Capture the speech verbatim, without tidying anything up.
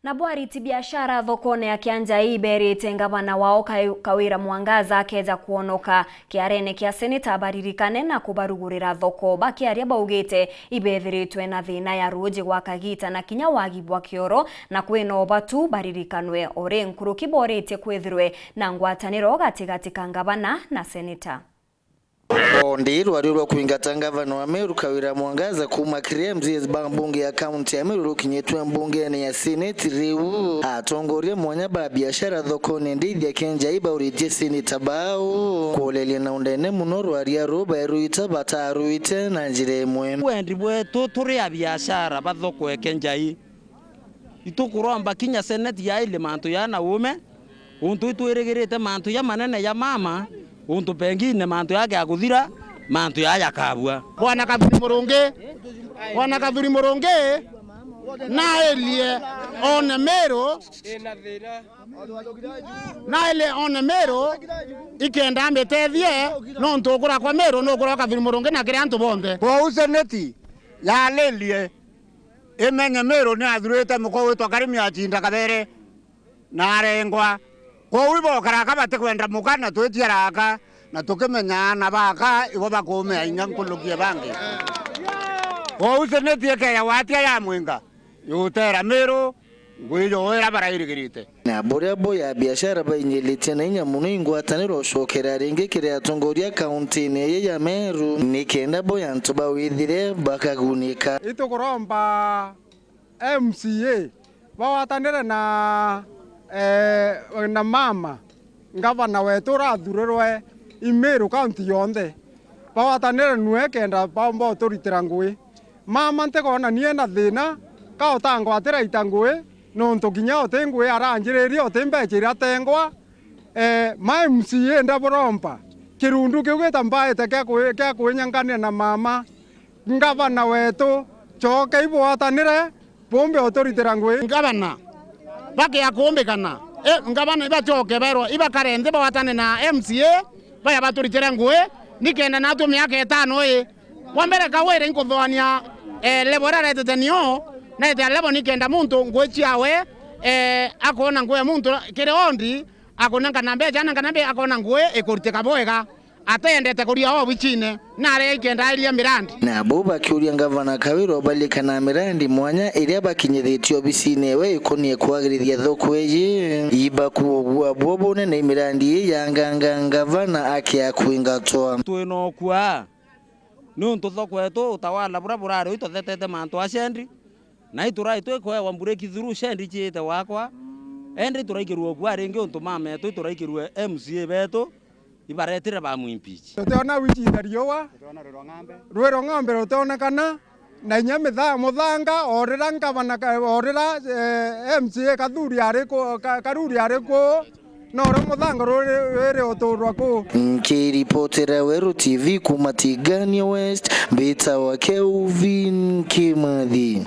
Nabo ariti biashara thokone ya Kianjai iberite ngavana wao Kai-, Kawira Mwangaza akeja kwonoka kiarene kia seneta baririkane na kubarugurira thoko. Bakiaria baugite ibethiritwe na thina ya ruuji gwa kagita na kinya wagi bwa kioro, na kwina ubatu baririkanwe. Ori nkuruki boritie kwithirwe na ngwataniro gatigati ka ngavana na seneta. Bondi rwari rwa kwingata ngavana wa Meru Kawira Mwangaza kuuma kiri M C As ba mbunge ya kaunti ya Meru rukinyitwe mbungene ya Seneti riu, atongoria mwanya ba biashara thokone Ndithia Kianjai bauritie seneta bao kuuleria na undene muno rwaria ruu baeruita bataruite na njira imwe. Wendi bwetu turi a biashara ba thoko e Kianjai. Itukuromba kinya seneti yaili mantu ya na uume, untu itwirigirite mantu ya manene ya mama, untu pengine mantu yake ya kuthira, mantu ya yakabua. Bwana Kathuri Murungi, Bwana Kathuri Murungi, nailie one Meru, nailie one Meru, ikenda ambitethie, nontu ukura kwa Meru nukura kwa Kathuri Murungi na kiri antu bonthe. Kwou seneti yalilie imenye Meru ni athurite mukwa witwa Karimi Achinda Kabere na arengwa. Kwou ibo karaka batikwenda muka na twitia raka na tukimenya aana baka ibo bakumea inya nkuruki e bangi. Kwou seneti ikeya watia ya mwinga yutera Meru ngui yo ira barairigirite. Na buria bo ya biashara bainyilitie na inya muno ingwataniro ucokera ringi kiri atongoria kauntine ii ya Meru, ni kenda bo ya antu bawithire bakagunika. Itukuromba M C A bawatanire na, eh, na mama ngavana wetu urathurirwe i Meru kaunti yonthe, bawatanire nue kenda baumba uturitira ngui. Mama ntikona nie na thina, ka utangwatira ita ngui, nontu kinya uti ngui aranjiririe, uti mbecha iratengwa. Eh, ma M C A ndaburomba, kirundu kiu gita mbaite kia kwi-, kia kwinyankania na mama ngavana wetu, cokei bwatanire, bumbe uturitira ngui. Ngavana, bakia kumbikana, e, ngavana ibacoke berwa, ibakare nthi bawatane na M C A, baya baturitire ngui, nikenda natwe miaka itano ii. Kwa mbere, Kawira inkuthoania, e, level iria aretete nio, naetea level nikenda muntu ngui ciawe, e, akoona ngui ya muntu kiri ondi, akunengana mbecha, anengana mbecha, akoona ngui ikuritika bwega. Atendete kuria obichine, na aria ikenda airia mirandi. Nabo bakiuria ngavana Kawira ubalikana mirandi mwanya iria bakinyithitie obisine ewe ikonie kwagirithia thoko iji, ibakuugua bwo bunene i mirandi ii ya nganga ngavana akia kwingatwa. Twina ukua, niuntu thoko yetu utawala buria burari ituthetete mantu a shendi, na iturai twikwewa breakthrough shendi ciite wakwa, endi turaikirua ukua ringi untu mama etu ituraikirue M C A betu. Ibaretire bamwimpeach. Tutiona wichi na riua. Rwiro ng'ombe rutionekana, na inya mitha-, muthanga, orira ngavana ka-, orira, eh, M C A Kathuri ari ku-, ka-, Karuri ari ku, noro muthanga ruri, rwiri uturwa ku. Nkiripotera Weru T V kuma Tigania West, mbitawa Kelvin Kimathi.